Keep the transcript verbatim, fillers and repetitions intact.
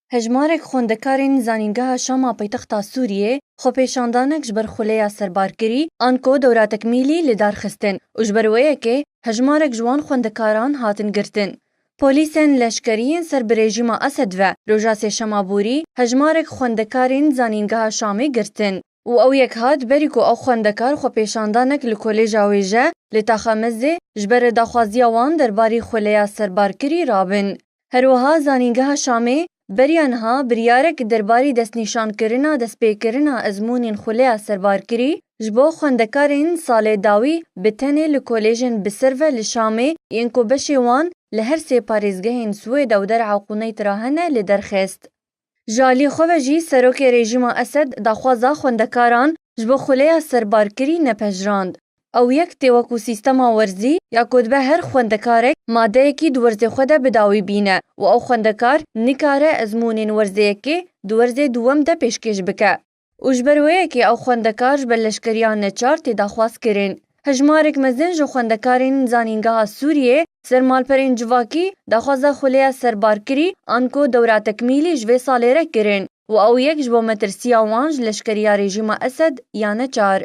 Hejmarek xwendekarên Zanîngeha Şam a paytexta Sûriyê xwepêşandanek ji ber xuleya serbarkirî anko dewra tekmîlî li dar xistin û ji ber wê yekê hejmarek ji wan xwendekaran hatin girtin. Polîsên leşkerî yên ser bi rejîma Esed ve roja sêşema borî hejmarek xwendekarên Zanîngeha Şamê girtin û ew yek hat berî ku ew xwendekar xwepêşandanek li Kolêja Wêje li Taxa Mezê ji ber daxwaziya wan derbarî xuleya serbarkirî rabin. Her wiha Zanîngeha Şamê beriya niha biryarek derbarî destnîşankirina destpêkirina ezmûnên xuleya serbarkirî ji bo xwendekarên salê dawî bi tenê li kolêjên bi ser ve li Şamê yên ku beşê wan li her sê parêzgehên Swêde û derheq û Neytira hene li derxist. Ji alî xwe ve jî serokê rejîma Esed daxwaza xwendekaran ji bo xuleya serbarkirî nepejirand. Ew yek tê wekû sîstema werzî ya ku dibe her xwendekarek madeyekî di werzê xwe de bi dawî bîne û ew xwendekar nikare ezmûnên werzê yekê di werzê duwem de pêşkêş bike. Û ji ber wê yekê ew xwendekar ji ber leşkeriya neçar tê daxwazkirin. Hejmarek mezin ji xwendekarên Zanîngeha Sûriyê ser malperên civakî daxwaza xuleya serbarkirî anko dewra tekmîlî ji vê salê re kirin û ew yek ji bo metirsiya wan ji leşkeriya rejîma Esed ya neçar.